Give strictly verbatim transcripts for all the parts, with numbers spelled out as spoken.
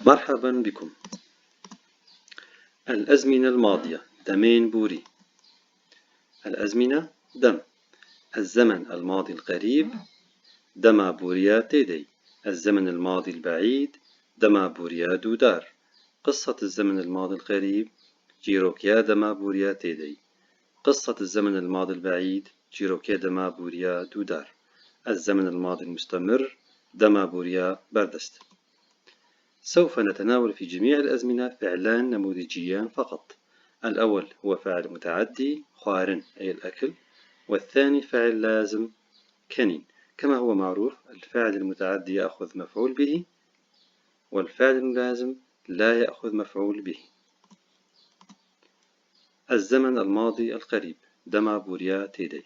مرحبا بكم. الأزمنة الماضية، demên borî. الأزمنة، dem. الزمن الماضي القريب، dema boriya tê de. الزمن الماضي البعيد، dema boriya dûdar. قصة الزمن الماضي القريب، çîrokiya dema boriya tê de. قصة الزمن الماضي البعيد، çîrokiya dema boriya dûdar. الزمن الماضي المستمر، dema boriya berdest. سوف نتناول في جميع الأزمنة فعلان نموذجيان فقط. الأول هو فاعل متعدي، xwarin، أي الأكل، والثاني فاعل لازم، kenîn. كما هو معروف، الفاعل المتعدي يأخذ مفعول به، والفعل اللازم لا يأخذ مفعول به. الزمن الماضي القريب، dema boriya tê de.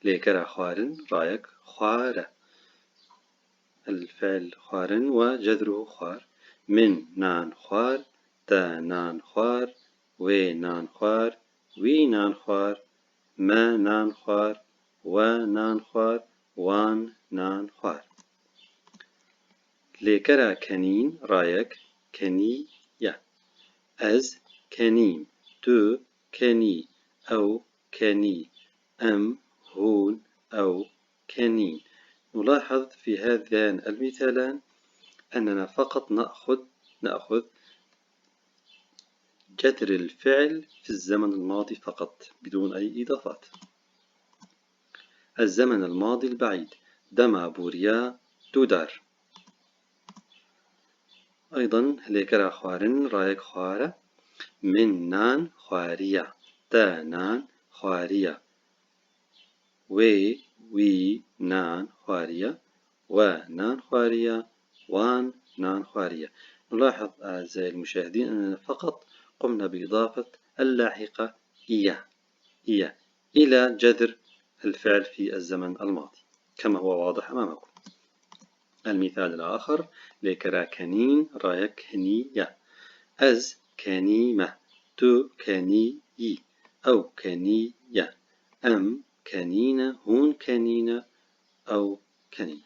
Lêkera xwarin, rayek xwar e. الفعل xwarin وجذره xwar. Min nan xwar، te nan xwar، wê nan xwar، wî nan xwar، me nan xwar، we nan xwar، wan nan xwar. Lêkera kenîn, rayek kenî ye. Ez kenîm، tu kenî، ew kenî، em، hûn، ew kenîn. نلاحظ في هذان المثالان أننا فقط نأخذ، نأخذ جذر الفعل في الزمن الماضي فقط بدون أي إضافات. الزمن الماضي البعيد، dema boriya dûdar. أيضا، lêkera xwarin, rayek xwar e. Min nan xwariye، te nan xwariye، wê، wî nan xwariye، we nan xwariye، wan nan xwariye. نلاحظ أعزائي المشاهدين أننا فقط قمنا بإضافة اللاحقة إيه، إيه، إلى جذر الفعل في الزمن الماضي، كما هو واضح أمامكم. المثال الآخر، lêkera kenîn، rayek kenî ye. Ez kenî me، tu kenî yî، ew kenî ye، em kenî ne، hûn kenî ne، ew kenî.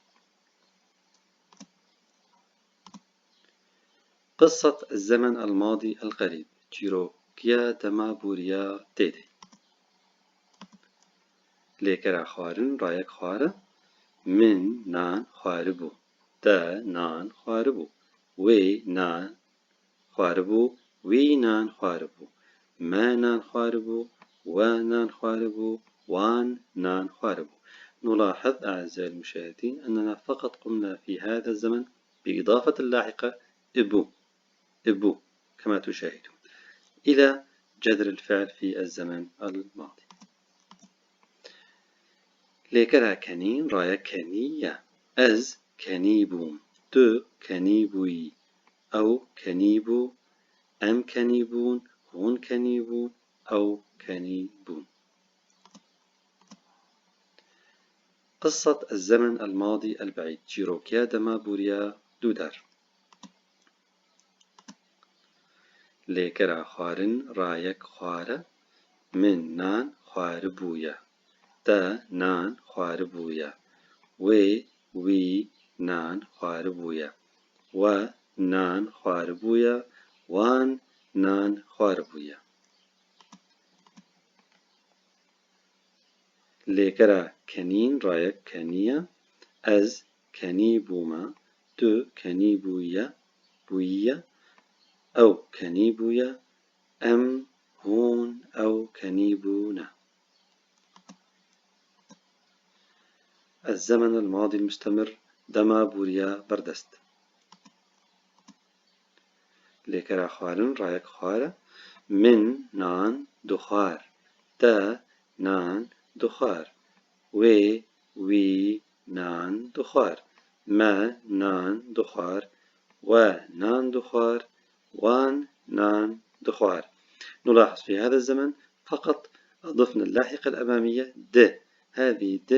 قصة الزمن الماضي القريب، çîrokiya dema boriya tê de. Lêkera xwarin, rayek xwar e. Min nan xwaribû، te nan xwaribû، wê nan xwaribû، wî nan xwaribû، me nan xwaribû، we nan xwaribû، wan nan xwaribû. نلاحظ أعزائي المشاهدين أننا فقط قمنا في هذا الزمن بإضافة اللاحقة إبو، إبو، كما تشاهدون، إلى جذر الفعل في الزمن الماضي. Lêkera kenîn, rayek kenî ye. Ez kenî bûm، tu kenî bûyî، ew kenî bû، em kenî bûn، hûn kenî bûn، ew kenî bûn. قصة الزمن الماضي البعيد، çîrokiya dema boriya dûdar. Lêkera xwarin, rayek xwar e. Min nan xwaribûye، te nan xwaribûye، wê، wî nan xwaribûye، we nan xwaribûye، wan nan xwaribûye. Lêkera kenîn, rayek kenî ye. Ez kenî bûme، tu kenî bûye، bûyiye، ew kenî bûye، em، hûn، ew kenî bûne. الزمن الماضي المستمر، dema boriya berdest. Lêkera xwarin, rayek xwar e. Min nan dixwar، te nan dixwar، wê، wî nan dixwar، me nan dixwar، we nan dixwar، wan nan dixwar. نلاحظ في هذا الزمن فقط أضفنا اللاحقة الأمامية د. هذه د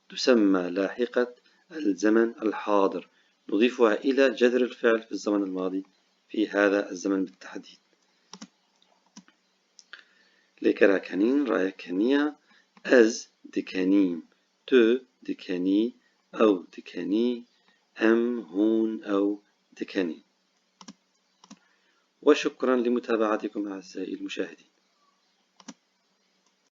تسمى لاحقة الزمن الحاضر، نضيفها إلى جذر الفعل في الزمن الماضي في هذا الزمن بالتحديد. Lêkera kenîn, rayek kenî ye. Ez dikenîm، tu dikenî، ew dikenî، em, hûn, ew dikenî. وشكرا لمتابعتكم أعزائي المشاهدين.